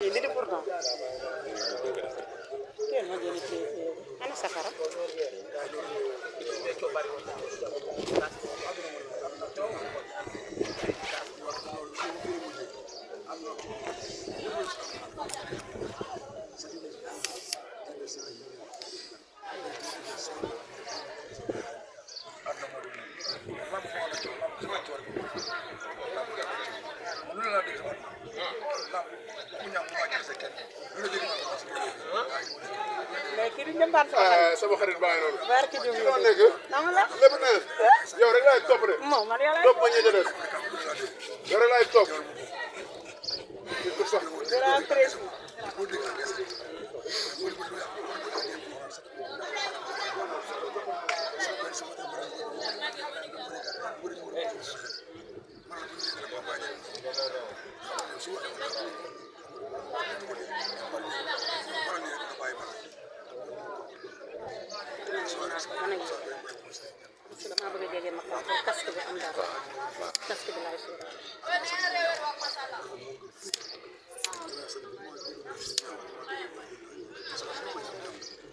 Ini purno. Kian mau jadi anak sekarang? sama xarit baa ngi noonu. Barke Diop ci noonu nekk. nama la lépp neex. yow rek laay topp de. moom man yow la topp ma ñi des. yow rek laay topp. dama bëgg a jege ma ko casque bi am dara casque bi laay suul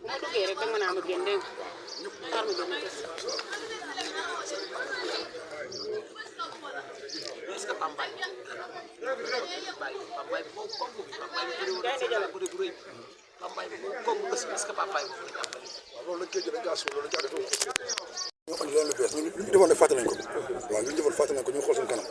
bu ma duggee rek danga mën a am a génn dégg nga xaar ma génn kës est-ce que Pambaay Pambaay comme est-ce que Pambaay boobu la jàppale. waaw loolu la géej dañ kaa suul loolu la ñu andi leen lu bees ñun li ñu defoon ne fàtte nañ ko waaw li ñu defoon fàtte nañ ko ñu xool suñu kanam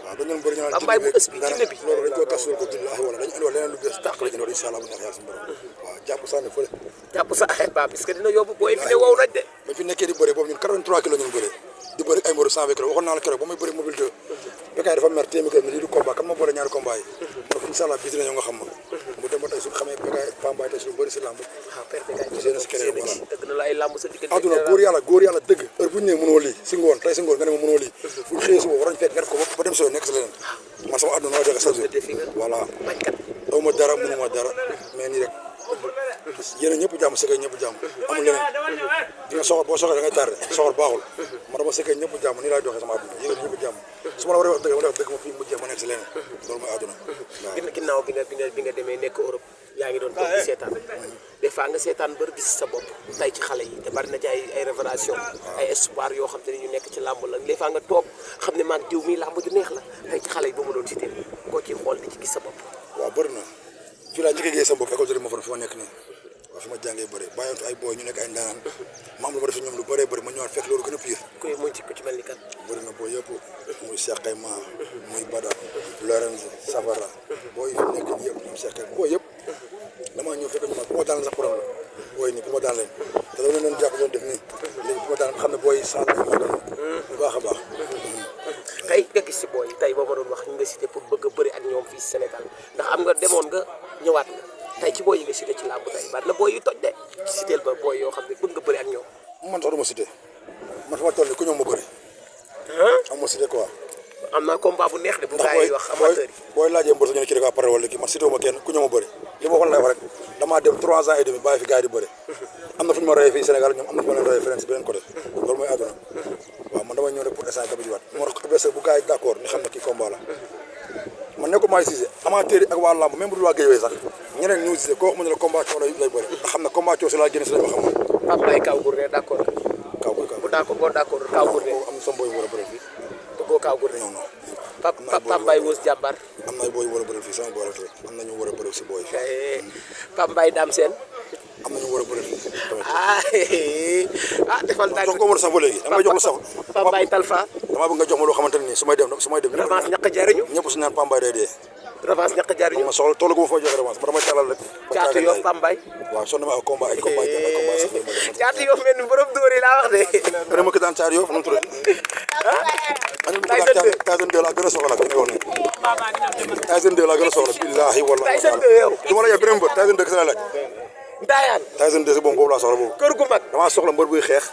waaw dañu leen bëri ñu naan Pambaay bu ës bi jinne bi loolu dañ koo gas suul ko billaahi wala dañu andiwaat leneen lu bees tàq lañu andiwaat incha allah bu neex yàlla suñu borom waaw jàpp sànni fële jàpp sa ay ba parce que dina yóbbu booy fi ne wow nañ de bañ fi nekkee di bëri boobu ñun 83 kilos ñu bëree di bëri ay mboolu 120 kilos waxoon naa la keroog ba may bëri mobile 2 Bécaye dafa mer téemi ko ni lii du combat kan ma boole ñaari combat yi ma ne ko incha allah bis dina ñëw nga xam ma mu dem ba tey suñu xamee Bécaye ak Pambaay tey suñu bëri si làmb waaw père Bécaye seen si keneen voilà dëgg na la ay làmb sa diggante adduna góor yàlla dëgg heure bu ñu nee mënoo lii si ngoon tey si ngoon nga ne ma mënoo lii bu ñu xëyee suba waroon fekk nga def ko ba dem soo nekk si leneen man sama adduna noo joxe chaque jour voilà aw ma dara mënuma dara mais nii rek yéen ñëpp jàmm sëkkee ñëpp jàmm amul leneen di nga soxor boo soxor da ngay tardé soxor baaxul ma dama sëkkee ñëpp jàmm nii laay doxee sama adduna yéen ñëpp jàmm su ma la waree wax dëgg ma def dëgg ma fii mujjee ma nekk si leneen loolu mooy adduna waaw ginnaaw bi nga demee nekk Europe yaa ngi doon toog di seetaan des fois nga seetaan bër gis sa bopp tey ci xale yi te bari na ci ay révélation ay espoir yoo xam te ne ñu nekk ci làmb la des fois nga toog xam ne maag diw mii làmb ju neex la tey ci xale yi ba ma doon cité koo ciy xool di ci gis sa bopp waaw bëri na fii laa njëkkee gis sama bopp école de ma fi ma nekk nii waaw fi ma jàngee bëri bàyyiwatu ay booy ñu nekk ay ndaanaan ma am lu ma def ñoom lu bëree bëri ma ñëwaat fekk loolu gën a pire koy muñ ci ko ci mel ni kan bëri na booy yëpp muy Cheikh Kayma muy Bada Lorenz Safara booy fi nekk nii yëpp ñoom Cheikh Kayma booy yëpp damaa ñëw fekk ñu ma bu ma daan sax problème la booy nii bu ma daan leen te dama leen jàpp doon def nii léegi bu ma daan xam ne booy sant bu baax a baax tey nga gis si booy tey boo ma doon wax ñu nga cité pour bëgg a bëri ak ñoom fii Sénégal ndax am nga demoon nga ñëwaat nga tey ci booy yi nga cité ci làmb tey bari na booy yu toj de citéel ba booy yoo xam ne bëgg nga bëri ak ñoom man sax du ma cité man fa ma toll nii ku ñëw ma bëri am ma cité quoi am naa combat bu neex de bu gars yi wax amateur yi booy laajee mbër sax ñu ne kii da ngaa pare wala kii man cité wu ma kenn ku ñëw ma bëri li ma waxoon lay wax rek damaa dem 3 ans et demi bàyyi fi gars yi di bëri am na fu ñu ma reyee fii Sénégal ñoom am na fu ma leen reyee feneen si beneen côté loolu mooy àdduna waaw man damay ñëw rek pour instant dama jiwaat moo tax adversaire bu gars yi d'accord ñu xam ne kii combat la man nekkul maay Cissé amateur yi ak waa lamb même bu dul waa Guèye sax ñeneen ñu Cissé koo wax mu ne la combat coow lay bëri ndax xam ne combat coow si laa génne si lañ ma xamoon Pape Mbaye Kaw Gourdin d'accord bu d'accord boo d'accord Kaw Gourdin am na sama boy war a bëri fii bëggoo Kaw Gourdin non non Pape Mbaye Wos jàmbar am na ay boy war a bëri fii sama boy la fii am na ñu war a bëri si boy Pape Mbaye Dame Sène am na ñu war a bëri fii defal tànk ko sax ba léegi dama jox la sax Pape Mbaye Talfa dama bëgg nga jox ma loo xamante ni su may dem revanche ñàkk jariñu ñëpp su naan Pape Mbaye day dee revanche ñàkk jariñu ma soxla toolu ko ma fa joxe revanche ma damay talal rek caatu yoo Pape Mbaye waaw sonn ma ay combat sax caatu yoo mel ni borom dóor yi laa wax de dana ma ko daan caar yoo nu mu tudd Tyson 2 laa gën a soxla ki nga wax ni Tyson 2 laa gën a soxla billahi wallahi Tyson 2 yow du ma la jox beneen mbër Tyson 2 kese la laaj Ndayane Tyson 2 si boobu laa soxla boobu kër gu mag damaa soxla mbër buy xeex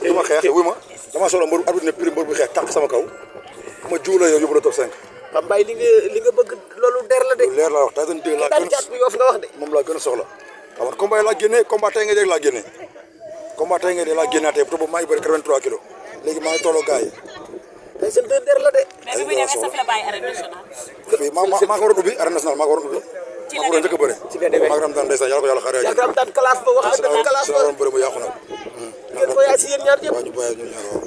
du ma xeex wuy ma damaa soxla mbër arbitre ne prix mbër buy xeex tàq sama kaw ma jiw la yow yóbbu la top 5 Pape Mbaye li nga bëgg loolu der la de leer laa wax Tyson 2 laa daan caat bu Yoff nga wax de moom laa gën a soxla xam nga combat yi laa génnee combat tey nga dégg laa génnee combat tey nga dégg laa génnaatee te boobu maa ngi bëri 83 kilos léegi maa ngi tolloo gars yi Tyson 2 der la de. mais bi muy demee saf la bàyyi arène nationale. fii maa ko waroon ubbi arène nationale maa ko waroon ubbi. ci maa ko waroon njëkk a bëre. ci la demee maa ngi daan ndeysaan yàlla ko yàlla xaaree. yàlla daan classe ba wax dëgg classe si ba. la waroon bëre mu yàqu nag. ngeen ko yaay si yéen ñaar ñëpp. waaw ñu bàyyi ñun ñaar waaw.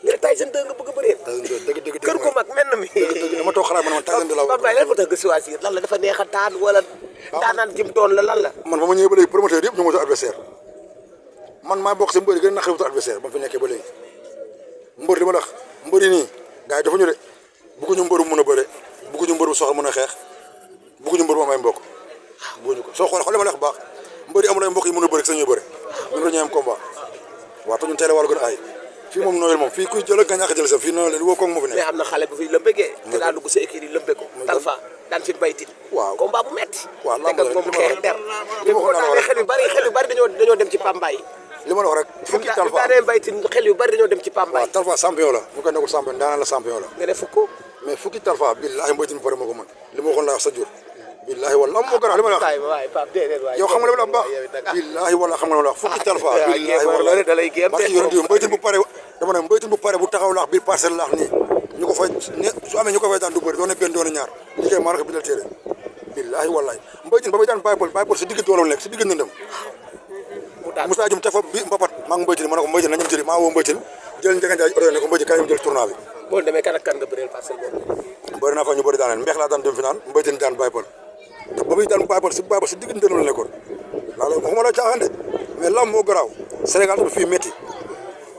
mais Tyson 2 nga bëgg a bëree. dëgg kër ko mag mel na mi. dama toog xalaat man Tyson 2 laa Pape Mbaye lan moo tax nga choisir lan la dafa neex a daan wala daanaan jëm doon la lan la. man ba ma ñëwee ba léegi promoteur yëpp ñu ma wutal adversaire man maa bokk si mbër yi gën a naqari wutal adversaire ba mu fi nekkee ba léegi mbër li ma la wax mbër yi nii gars yi dafa ñu de bëgguñu mbër bu mën a bëre bëgguñu mbër bu soxla mën a xeex bëgguñu mbër bu am ay mbokk bëgguñu ko soo xoolee ma la wax baax mbër yi amul ay mbokk yi mën a bëre ak sa ñuy bëre ñun dañuy am combat waaw te ñun teel a wàllu gën a aay fii moom nooyul moom fii kuy jël ak ñàkk jël sa fii noonu leen woo koog moo fi nekk mais am na xale bu fi lëmbëgee te daa dugg sa écurie lëmbe ko Talfa daan fi baytin waaw combat bu metti waaw teg ak moom xeex der li ma ko naan wax xel yu bari dañoo dem ci Pambaay li ma la wax rek fukki Talfa daanee baytin xel yu bari dañoo dem ci Pambaay waaw Talfa champion la bu ko nekkul champion daanaan la champion la nga def fukk mais fukki Talfa billahi mbaytin pare moo ko mën li ma waxoon laa wax sa jur billahi wala moo gën a li ma la wax waay Pape déedéet waay yow xam nga li ma la baax billahi wala xam nga li ma la wax fukki Talfa billahi wala da lay géem parce que yonent bi mbaytin bu pare dama ne mbaytin bu pare bu taxaw laax biir parcelle laax nii ñu ko fay ne su amee ñu ko fay daan du bëri doon na benn doon na ñaar li koy maanaam bindal téere billahi wallahi mbaytin ba bay daan bàyyi pol si digg doolal nekk si digg ndëndam Moussa Dioum teg fa bi mbapat maa ngi mbaytin ma ne ko mbaytin na ñam jëli maa woo mbaytin jël njëkk jaay oto ne ko mbaytin kaay ñu jël tournoi bi boo demee kan ak kan nga bëreel parcelle boobu bëri naa fa ñu bëri daaneel mbeex laa daan dem fi naan mbaytin daan bàyyi pol te ba muy daan bàyyi pol si digg ndëndam la nekkoon laa loolu waxuma la caaxaan de mais lam moo garaaw Sénégal tamit fii métti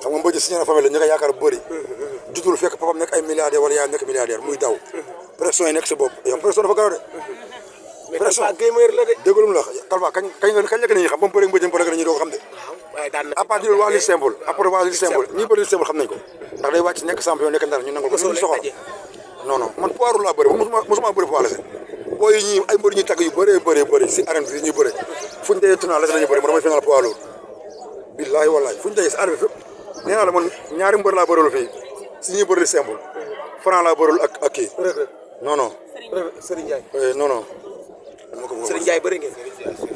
xam nga mbaytin signé na famille la ñu ko yaakaar bu bëri juddul fekk papam nekk ay milliardaire wala yaayam nekk milliardaire muy daw pression yi nekk si bopp yow pression dafa garaaw de pression gamer la de déglu la Talfa kañ la ko nit ñi xam ba mu bëri mbëjëm bëri la ñuy doog xam de waaye daan na à partir de waa li simple après waa li simple ñi bëri li simple xam nañ ko ndax day wàcc nekk champion nekk ndar ñu nangul ko ñu soxor non non man poids laa bëri mosuma bëri poids lese booy yi ñi ay mbër ñuy tàgg yu bëri si arène bi ñuy bëri fuñ dee tournoi lese la ñuy bëri ma damay final poids loolu billahi wallahi fuñ dee si arène bi fépp nee naa la man ñaari mbër laa bërilu fii si ñuy bëri li simple Franc laa bërilu ak kii non non Serigne Ndiaye non non Serigne Ndiaye bëri ngeen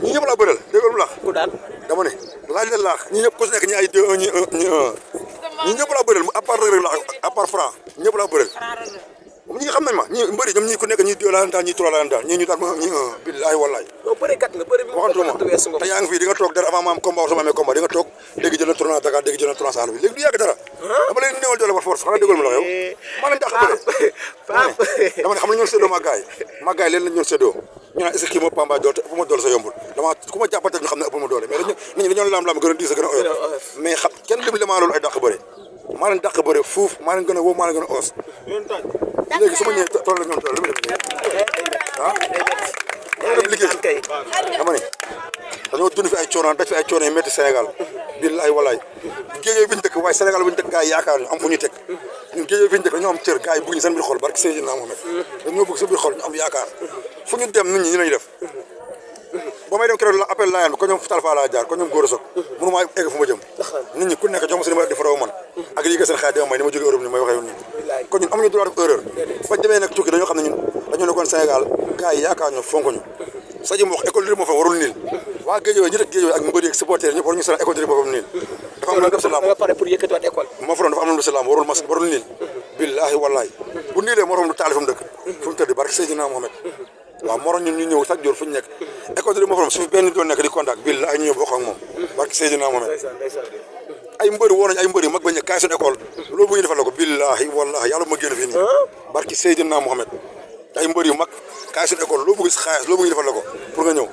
ñi ñëpp laa bëral déggoolu laax ku daan dama ne laaj leen laax ñi ñëpp ku si nekk ñi ay 2-1 ñi 1 ñi 1 ñi ñëpp laa bëral à part Reug Reug laax à part Franc ñëpp laa bëral ñi nga xam nañ ma ñi mbëri ñoom ñi ku nekk ñi 2 laa leen daan ñi 3 laa leen daan ñi ñu daan ma ñi 1 billahi wallahi non bëri kat nga bëri bi waxantuma te yaa ngi fii di nga toog dara avant ma am combat sama amee combat di nga toog dégg jël na tournoi Dakar dégg jël na tournoi Saalum bi léegi du yàgg dara dama leen néewal doole par force xanaa déggool ma la yow maa leen dàq bëre dama ne xam na ñoon séddoo ma gaay leen lañ ñoon séddoo ñu naan est-ce que kii moo Pamba doole te ëpp ma doole sa yombul dama ku ma jàppante ñu xam ne ëpp ma doole mais nit ñi dañoo lam-lam gën a diis a gën a oyof mais xam kenn lim maa loolu ay dàq bëre maa leen dàq bëre fuuf maa leen gën a woo maa leen gën a oos léegi su ma ñëwee tool la ñoom tool li muy def ah dama dem liggéey dama ne dañoo dund fi ay coono daj fi ay coono yu métti Sénégal billahi wallahi géejee bi ñu dëkk waaye Sénégal bi ñu dëkk gars yi yaakaar ñu am fu ñu teg ñun géejee bi ñu dëkk dañoo am cër gars yi bëgg ñu seen biir xol barke Seydina Mohamed dañoo bëgg seen biir xol ñu am yaakaar fu ñu dem nit ñi ñu lañuy def ba may dem keroog la appel laayaan bi ko ñoom Talfa laa jaar ko ñoom góor a soog mënu maa egg fu ma jëm nit ñi ku nekk jox ma seen numéro di faraw man ak lii seen xaay dama may ni ma jógee Europe ni may waxee nii kon ñun amuñu droit def erreur bañ demee nag tukki dañoo xam ne ñun dañoo nekkoon Sénégal gars yi yaakaar ñu fonk ñu Sadio moo wax école de moo fa warul niil waa Guédiawaye ñi dëkk Guédiawaye ak mbëri ak supporter ñëpp war ñu seen école de boppam niil dafa am lu def si lamb nga pare pour yëkkatiwaat école moo fa doon dafa am lu def si lamb warul niil billahi wallahi bu niilee moo du taali fu mu dëkk fu mu tëdd barke Seydina Mohamed waaw moroom ñun ñu ñëw chaque jour fu ñu nekk école de moo fa su benn doon nekk di contact billahi ñu ñëw bokk ak moom barke Seydina Mohamed ay mbëri woo nañ ay mbëri mag bañ ne kaay suñu école loolu bu ñu defal la ko billahi wallahi yàlla bu ma génn fii nii barke Seydina Mohamed ay mbëri yu mag kaay suñu école loo bëgg si xaalis loo bëgg ñu defal la ko pour nga ñëw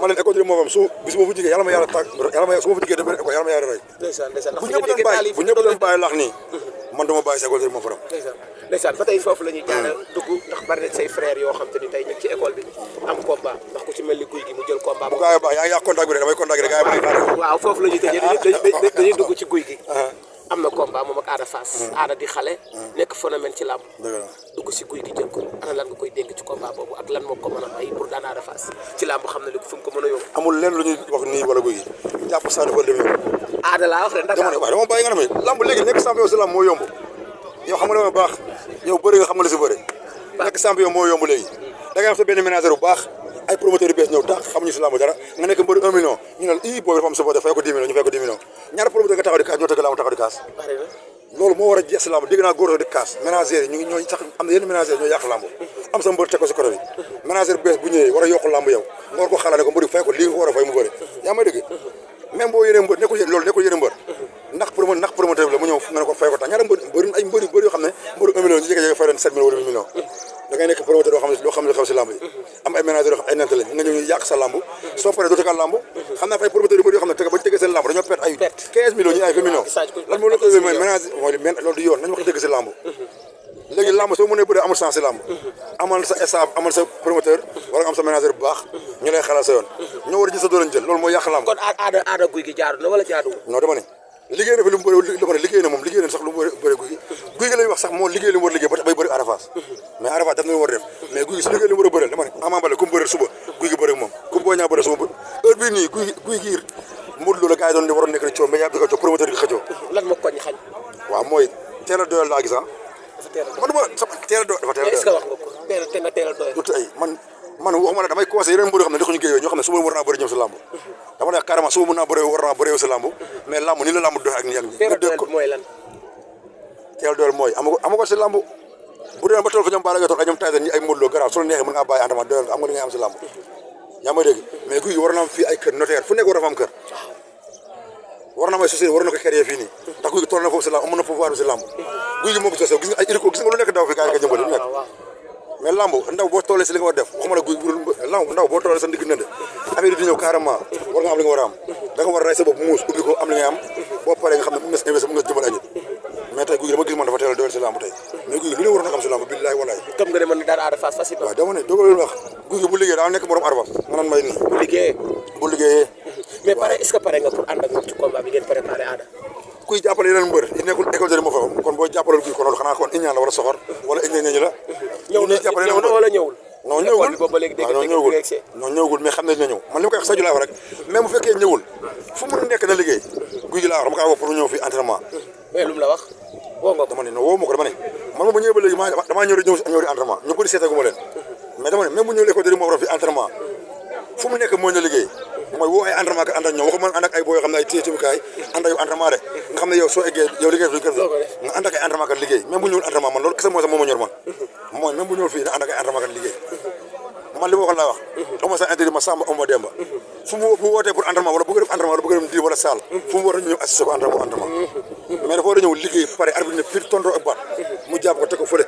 ma leen école de moo fam su bis boo fu jigee yàlla ma yàlla tàgg yàlla ma su ma fu jigee dem école yàlla ma yàlla rey bu ñëpp doon bàyyi lax nii man dama bàyyi si école de moo faram ndeysaan ba tey foofu la ñuy jaaree dugg ndax bari na say frères yoo xam te ni tey ñu ngi ci école bi am combat ndax ku ci mel ni guy gi mu jël combat bu gaa yi baax yaa ngi yàq contact bi rek damay contact rek gaa yi baax waaw foofu la ñuy tëjee dañuy dugg ci guy gi am na combat moom ak Ada Fass Ada di xale nekk phénomène ci làmb dugg si guy gi jël ko ana lan nga koy dénk ci combat boobu ak lan moo ko mën a may pour daan Ada Fass ci làmb xam na li fu mu ko mën a yóbbu amul lenn lu ñuy wax nii wala guy gi jàpp saa dafa dem yow Ada laa wax rek dama ne waaye dama bàyyi nga ne ma làmb léegi nekk champion si làmb moo yomb yow xam nga dama baax yow bëri nga xam nga la si bëri nekk champion moo yomb léegi da ngay am sa benn ménagère bu baax ay promoteur yu bees ñëw tax xamuñu si làmb dara nga nekk mbëri 1 million ñu ne ii boobu dafa am supporter fay ko 10 millions ñu fay ko 10 millions ñaata promoteur nga taxaw di kaas ñoo tëgg làmb taxaw di kaas loolu moo war a jeex si lamb dégg naa góor di kaas ménagères yi ñu ngi ñooy sax am na yenn ménagères ñooy yàq lamb am sa mbër teg ko si côté bi ménagère bees bu ñëwee war a yokk lamb yow nga war ko xalaat ne ko mbër fay ko lii nga ko war a fay mu bëri yaa may dégg même boo yéene mbër nekkul yéene mbër ndax promoteur bi la mu ñëw nga ne ko fay ko tax ñaata mbër yoo xam ne mbëru 1 million ñu jékki-jékki fay leen 7 millions wala 8 millions da ngay nekk promoteur yoo xam ne loo xam ne xew si lamb yi am ay ménagères yoo xam ay nante lañ nga ñëw ñu yàq sa lamb soo paree dootu ka lamb xam naa fay promoteur yu bëri yoo xam ne tege bañ tegee seen lamb dañoo perte ay 15 millions ñu ay 20 millions lan moo la koy mooy ménage mooy loolu du yoon nañu wax dëgg si lamb léegi lamb soo mënee bëre amul sens si lamb amal sa staff amal sa promoteur wala nga am sa ménagère bu baax ñu lay xelal sa yoon ñoo war a jël sa doon jël loolu mooy yàq lamb kon aada guy gi jaadu na wala jaadu non dama ne liggéey na fi lu mu bëri dama ne liggéey na moom liggéey na sax lu mu bëri guy gi lay wax sax moo liggéey li mu war a liggéey ba bay bëri Arafas mais Arafas daf na lu war a def mais guy gi su liggéey li mu war a bëreel dama ne Ama Baldé ku mu bëreel suba guy gi bëri moom ku mu boo ñaa bëri suba heure bii nii guy gi Modou Lo la gars yi doon waroon nekk di coow mais yaa bi xëccoo promoteur bi xëccoo lan moo koñ xañ waaw mooy teel a doyal laa gis ah man duma teel a doyal dafa teel a doyal est-ce que wax nga ko te nga teel a doyal du tey man waxuma la damay conseillé yeneen mbër yoo xam ne dëkkuñu géej ñoo xam ne suba war naa bëri ñëw si lamb dama ne carrément suba mën naa bëri war naa bëri si lamb mais lamb ni la lamb doxe ak ñi mooy lan teel doyal mooy ama ko si lamb bu dee ba tool fa ñoom baala nga tool ay ñoom Tyson ñi ay Modou Lo garaaw su la neexee mën ngaa bàyyi entraînement doyal am nga li ngay am si lamb yaa may dégg mais guy gi war na am fii ay kër notaire fu nekk war na fa am kër war na am ay société war na ko créer fii nii ndax guy gi toll na foofu si lamb am na pouvoir si lamb guy gi moo ko sosee gis nga ay hélico gis nga lu nekk daw fi gars yi ka jëmbali lu nekk mais lamb ndaw boo tollee si li nga war def waxuma la guy lamb ndaw boo tollee sa ndigg nënd affaire yi di ñëw carrément war nga am li nga war a am da nga war a rey sa bopp muus ubbi ko am li ngay am boo paree nga xam ne mën nga si investir mën nga jëmbal añit mais tey guy gi dama gis man dafa teel a doyal si lamb tey mais guy gi lu ne war na xam si lamb billahi walaay comme nga ne mën daan Ada Fass facile waaw dama ne dogal wax guy gi bu liggéey daa nekk morom Ada Fass nga naan may nii bu liggéeyee mais pare est-ce que pare nga pour ànd ak moom ci combat bi ngeen préparé Ada kuy jàppale yeneen mbër yi nekkul école de moo fa kon boo jàppale guy kon xanaa kon iñaan la wala soxor wala iñaan ñi la ñëw na wala ñëwul non ñëwul booba léegi dégg non ñëwul mais xam nañ ne ñëw man li ma koy wax Sadio laa wax rek même bu fekkee ñëwul fu mu nekk na liggéey guy gi laa wax dama kaa woo pour ñëw fii entraînement mais lu mu la wax woo nga ko dama ne non woo ma ko dama ne man ma bu ñëwee ba léegi damaa ñëw di entraînement ñu bëri seetaguma leen mais dama ne même bu ñëwee école de moo war a fi entraînement fu mu nekk moo ñu liggéey mooy woo ay entraînement ka ànd ak ñoom waxuma ànd ak ay boo yoo xam ne ay téyetukaay ànd ak yow entraînement de nga xam ne yow soo eggee yow liggéey fi nga ànd ak ay entraînement kat liggéey même bu ñëwul entraînement man loolu kese moo sax moo ma ñor man mooy même bu ñëwul fii na ànd ak ay entraînement kat liggéey man li ma waxoon laa wax ama sa intérêt ma sàmm ama demba fu mu wootee pour entraînement wala bëgg def entraînement wala bëgg dem di wala salle fu mu war a ñëw assisté ko entraînement mais dafa war a ñëw liggéey pare arbitre ne pire tonto ak baat mu jàpp ko teg ko fële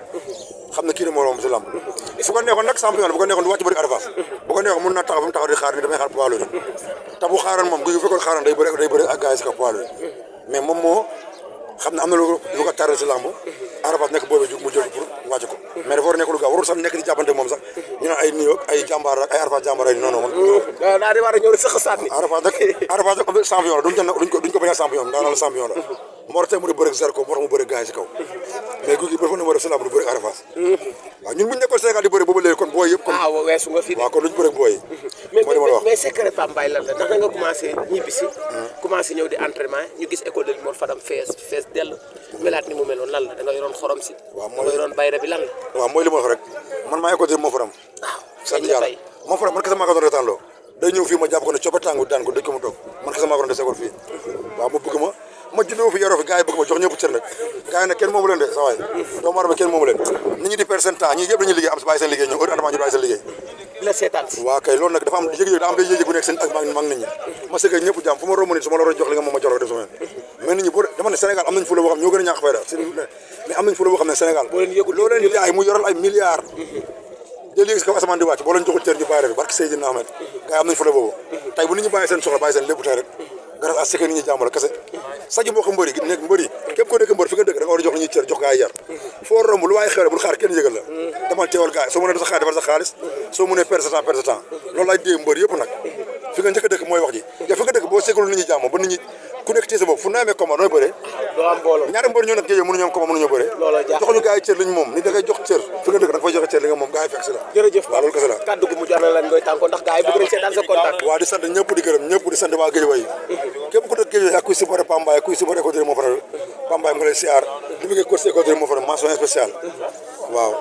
xam ne kii ne moom si lamb su ko neexoon nag champion la bu ko neexoon du wàcc bëri Ada Fass bu ko neexoon mën naa taxaw fi mu taxaw di xaar ni damay xaar poids lourd te bu xaaran moom guy bu fekkoon xaaran day bëri ak gars yi si ko poids lourd mais moom moo xam ne am na lu ko taral si lamb Ada Fass nekk boobu jug mu jël pour wàcc ko mais dafa war a nekk lu gaaw warul sax nekk di jàppante moom sax ñu naan ay nuyoo ay jàmbaar ak ay Ada Fass jàmbaar ay non non man daa di war a ñëw rek sax sànni Ada Fass nag champion la duñ ko bañ a champion daanaka champion la moo tax mu di bëri Zarko moo tax mu bëri gars yi si kaw mais guy gi ba fa ne moo def si lamb du bëri Ada Fass waaw ñun bu ñu nekkoon Sénégal di bëri boobu léegi kon booy yëpp kon weesu nga fi waaw kon duñ bëri booy mais secret Pambaay lan la ndax da nga commencé ñibbisi commencé ñëw di entraînement ñu gis école de Mor Fadam fees dell melaat ni mu meloon lan la da nga yoroon xorom si da nga yoroon bayra bi lan la waaw mooy li ma wax rek man maa école de Mor Fadam sant yàlla Mor Fadam man kese maa ko doon retaan loo day ñëw fii ma jàpp ko ne coppa tàngu daan ko dëkk mu toog man kese maa ko doon des école fii waaw ma bëgg ma juddoo fi yaroo fi gars yi bëgg ma jox ñëpp cër nag gars yi nag kenn moomu leen de sa waay doomu aadama kenn moomu leen nit ñi di perdre seen temps ñi yëpp dañuy liggéey am si bàyyi seen liggéey ñëw heure entraînement ñu bàyyi seen liggéey la seetaan si waaw kay loolu nag dafa am yëg-yëg daa am day yëg-yëg bu nekk seen ak mag nit ñi ma sëgg ñëpp jàmm fu ma romb nit su ma la war a jox li nga moom ma jox la def sama mais nit ñi boo dama ne Sénégal am nañ fula boo xam ñoo gën a ñàkk fayda mais am nañ fula boo xam ne Sénégal loo leen jaay mu yoral ay milliards de léegi si kaw asamaan di wàcc boo leen joxul cër ñu bàyyi rek barke Seydina Ahmed gars yi am nañ fula boobu tey bu nit ñi bàyyi seen soxla bàyyi seen lépp tey rek grâce à ce que nit ñi jàmm la kese saji mbokk mbëri nekk mbëri képp ko dëkk mbër fi nga dëkk da nga war a jox li ñuy cër jox gaa yi yar foo romb lu waaye xewle bul xaar kenn yëgal la demal teewal gaa yi soo mënee def sa xaalis defal sa xaalis soo mënee perdre sa temps loolu laay dee mbër yëpp nag fi nga njëkk a dëkk mooy wax ji yow fi nga dëkk boo ségalul nit ñi jàmm ba nit ñi ku nekk téye sa bopp fu na amee combat nooy bëree ñaari mbër ñoo nekk géej mënuñu am combat mënuñoo bëree joxuñu gaa yi cër liñ moom nit da ngay jox cër fi nga dëkk da nga fay joxe cër li nga moom gaa yi fekk si la jërëjëf waaw loolu kese la kaddu gu mu jar na lan ngoy tànko ndax gaa yi bëgg nañ seetaan sa contact waaw di sant ñëpp di gërëm ñëpp di sant waa Guédiawaye képp ku dëkk Guédiawaye ak kuy supporté Pambaay ak kuy supporté école moo faral Pambaay mu ngi lay siyaar di bëggee coach école moo faral mention spéciale waaw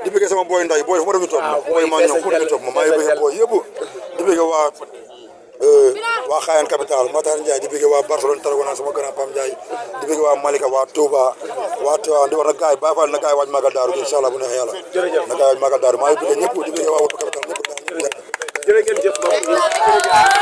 di bëggee sama booy ndaw yi booy fu ma dem ñu topp ma booy maa ñoom fu ñu topp ma maa ngi bëggee booy yëpp di bëggee waa waa Xaayaan capital Matar Ndiaye di bëgg waa Barcelone Tarragona sama grand Pam Ndiaye di bëgg waa Malika waa Touba waa Tivaouane di wax na gaay Baye Fall na gaay waaj Magal Daaru incha allah bu neexee yàlla na gaay waaj Magal Daaru maa ngi bëgg ñëpp di bëgg waa Wolof capital ñëpp jërëjëf